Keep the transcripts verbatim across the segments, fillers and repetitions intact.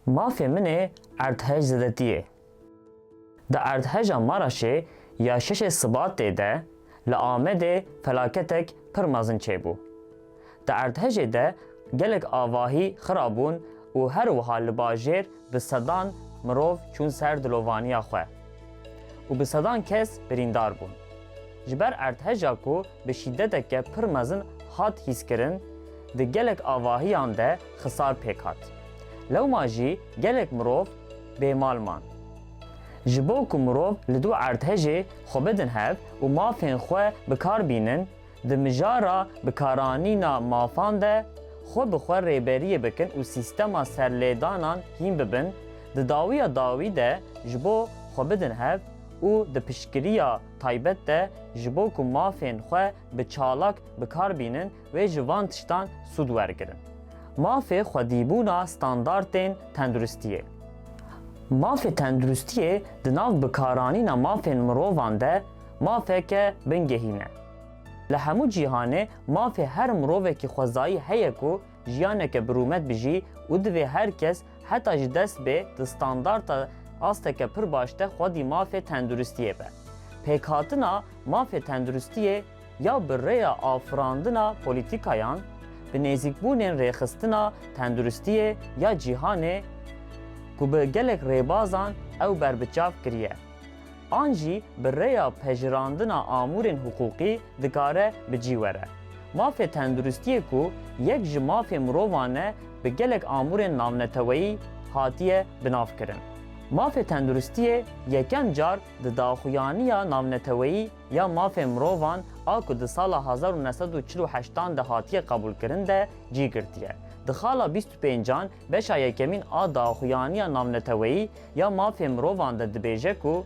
Mafê min ê erdhej zêdetiyê. Di erdheja Maraşê ya şeşê Sibatê de li Amedê felaketek pir mezin çêbû. Di erdhejê de gelek avahî xira bûn û her wiha li bajêr bi sedan mirov çûn ser dilovaniya xwe û bi sedan kes birîndar bûn. Ji ber erdheja ku bi şîdeteke pir mezin hat hîskirin, di gelek avahiyan de xisar pêk hat. Lewma jî gelek mirov bêmal man. Ji bo ku mirov li dû erdhejê xwe bidin hev û mafên xwe bi kar bînin, di mijara bikaranîna mafan de xwe bi xwe rêberiyê bikin û sîstema serlêdanan hîn bibin, di dawiya dawî de ji bo xwe bidin hev û di piştgiriya taybet de ji bo ku mafên xwe bi çalak bi kar bînin, wê ji van tiştan sûd wergirin. Mafê xwedîbûna standartên tenduristiyê. Mafê tenduristiyê di nav bikaranîna mafên mirovan de mafeke bingehîn e. Li hemû cîhanê mafê her mirovekî xwezayî heye ku jiyaneke bi rûmet bijî û divê her kes heta ji dest bê di standarta asteke pir baş de xwedî mafê tenduristiyê be. Pêkhatina mafê tenduristiyê ya bi rêya afirandina polîtîkayan, bi nêzîkbûnên rêxistina tenduristiyê ya cîhanê ku bi gelek rêbazan ew berbiçav kiriye, an jî bi rêya pejirandina amûrên hiqûqî dikare bi cî were. Mafê tenduristiyê ku yek ji mafê mirovan e, bi gelek amûrên navneteweyî hatiye binavkirin. Mafê tenduristiyê yekem car di daxuyaniya navneteweyî ya mafên mirovan a ku di sala hezar û neh sed û çil û heştan de hatiye qebûlkirin de cî girtiye. Di xala bîst û pêncan beşa yekemîn a daxuyaniya navneteweyî ya mafê mirovan de dibêje ku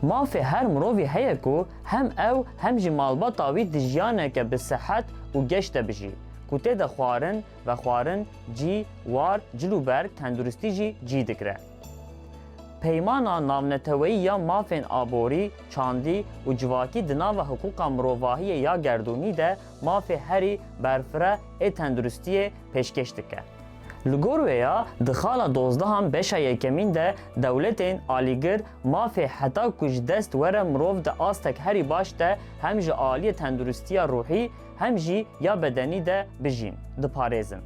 mafê her mirovî heye ku hem ew hem jî malbata wî di jiyaneke bi sihet û geş de bijî, ku tê de xwarin, vexwarin, cî, war, cil û berg, tenduristî jî cî digire. Peymana navneteweyî ya mafên aborî, çandî û civakî di nava hiqûqa mirovahiyê ya gerdûnî de mafê herî berfireh ê tenduristiyê pêşkêş dike. Li gor wê ya, di xala dozdehan beşa yekemîn de dewletên alîgir mafê heta ku ji dest were mirov di astek herî baş de hem ji aliyê tenduristiya ruhî hem jî ya bedenî de bijîn, diparêzin.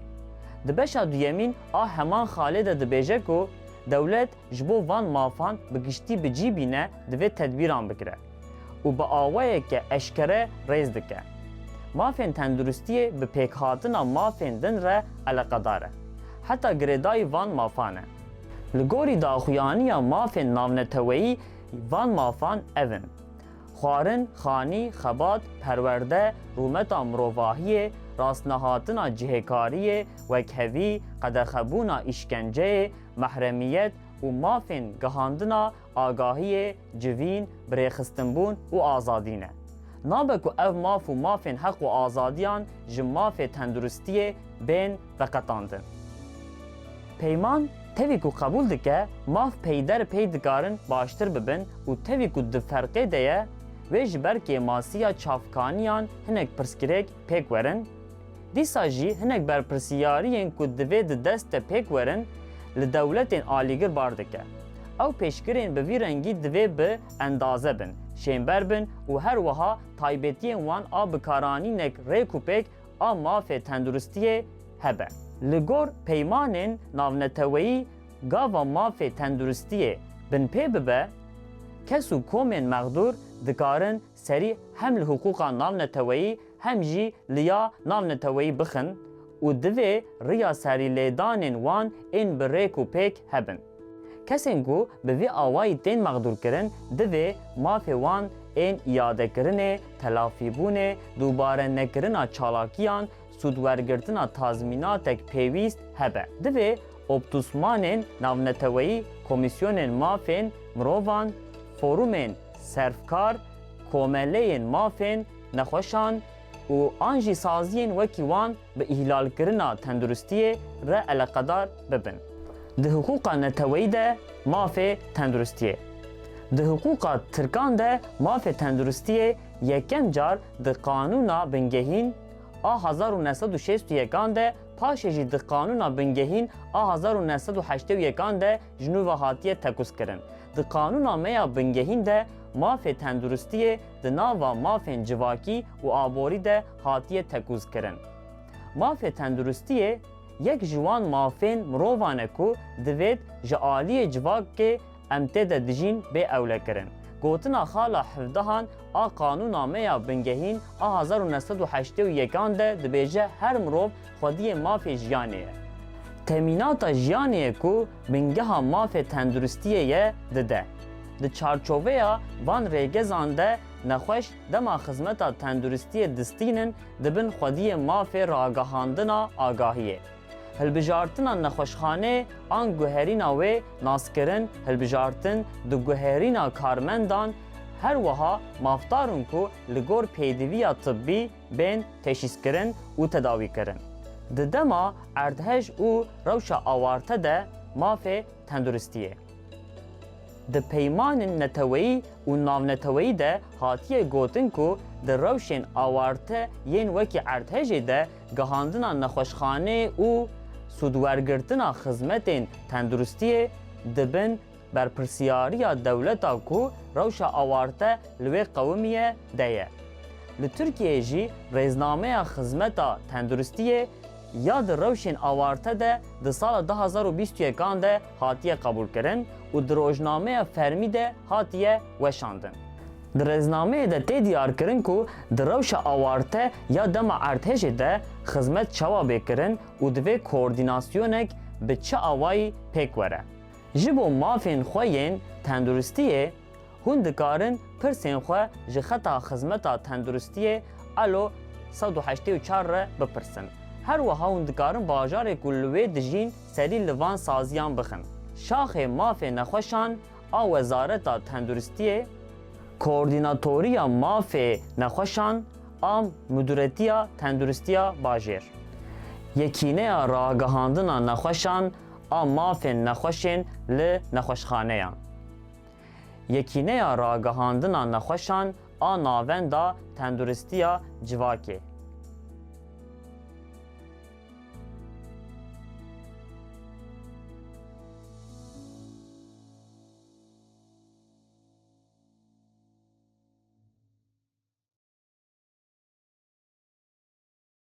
Di beşa duyemîn a heman xalê de dibêje ku dewlet ji bo van mafan bi giştî bi cî bîne, divê tedbîran bigire û bi awayeke eşkere rêz dike. Mafên tenduristiyê bi pêkhatina mafên din re eleqedar e. Heta girêdayî van mafan e. Li gorî daxuyaniya mafên navneteweyî van mafan ev in: xwarin, xanî, xebat, perwerde, rûmeta mirovahiyê, rastnehatina cihêkariyê, wekhevî, qedexebûna îşkenceyê, mehremiyet û mafên gihandina agahiyê, civîn, birêxistinbûn û azadî ne. Nabe ku ev maf û mafên heq û azadiyan ji mafê tenduristiyê bên veqetandin. Peyman tevî ku qebûl dike, maf peyder pey dikarin baştir bibin û tevî ku di ferqê de ye, wê ji ber kêmasiya çavkaniyan hinek pirsgirêk pêk werin, dîsa jî hinek berpirsiyariyên ku divê di dest de pêk werin, li dewletên alîgir bar dike. Ew pêşgirên bi vî rengî divê bi endaze bin, şênber bin û her wiha taybetiyên wan a bikaranînek rêk û pêk a mafê tenduristiyê hebe. Li gor peymanên navneteweyî, gava mafê tenduristiyê binpê bibe, kes û komên mexdûr dikarin serî hem li hiqûqa navneteweyî hem jî li ya navneteweyî bixin û divê riya serîlêdanên wan ên bi rêk û pêk hebin. Kesên ku bi vî awayî tên mexdûrkirin, divê mafê wan ên îadekirinê, telafîbûnê, dubare nekirina çalakiyan, sûdwergirtina tazmînatek pêwîst hebe. Divê optusmanên navneteweyî, komîsyonên mafên mirovan, forumên serfkar, komeleyên mafên nexweşan û an jî saziyên wekî wan bi îhlalkirina tenduristiyê re eleqedar bibin. Di hiqûqa neteweyî de mafê tenduristiyê. Di hiqûqa tirkan de mafê tenduristiyê yekem car di Qanûna Bingehîn a hezar û neh sed û şêst û yekan de Paşê jî di Qanûna Bingehîn a hezar û neh sed û heştê û yekan de ji nû ve hatiye tekuzkirin. Di Qanûna me ya Bingehîn de mafê tenduristiyê di nava mafên civakî û aborî de hatiye tekuzkirin. Mafê tenduristiyê yek ji wan mafên mirovan e ku divêt ji aliyê civakê em tê de dijîn bê ewlekirin. Gotina xala hevdehan a Qanûna me ya Bingehîn a hezar û neh sed û heştê û yekan de dibêje, her mirov xwediyê mafê jiyanê ye. Temînata jiyanê ye ku bingeha mafê tenduristiyê ye dide. Di çarçoveya van rêgezan de nexweş dema xizmeta tenduristiyê distînin, dibin xwediyê mafê ragihandina agahiyê. Hilbijartina nexweşxaneyê an guherîna wê naskirin, hilbijartin di guherîna karmendan, her wiha mafdar in ku li gor pêdiviya tibbî bên teşîskirin û tedawîkirin. Di dema erdhej û rewşa awarte de mafê tenduristiyê. Di peymanên neteweyî û navneteweyî de hatiye gotin ku di rewşên awarte yên wekî erdhejê de gihandina nexweşxaneyê û sûdwergirtina xizmetên tenduristiyê di bin berpirsiyariya dewleta ku rewşa awarte li wê qewimiye de ye. Li Tirkiyeyê jî rêznameya xizmeta tenduristiyê ya di rewşên awarte de di sala du hazar û bîst û yekan de hatiye qebûlkirin û di rojnameya fermî de hatiye weşandin. Di rêznameyê de tê diyarkirin ku di rewşa awarte ya dema erdhejê de xizmet çawa bê kirin û divê koordînasyonek bi çi awayî pêk were. Ji bo mafên xwe yên tenduristiyê, hûn dikarin pirsên xwe ji xeta xizmeta tenduristiyê Alo sed û heştê û çar re bipirsin. Her wiha hûn dikarin bajarê ku li wê dijîn serî li van saziyan bixin. Şaxê mafê nexweşan a Wezareta Tenduristiyê, Koordînatoriya Mafê Nexweşan a Mudûretiya Tenduristiya Bajêr, Yekîneya Ragihandina Nexweşan a mafên nexweşên li nexweşxaneyan, Yekîneya Ragihandina Nexweşan a Navenda Tenduristiya Civakê,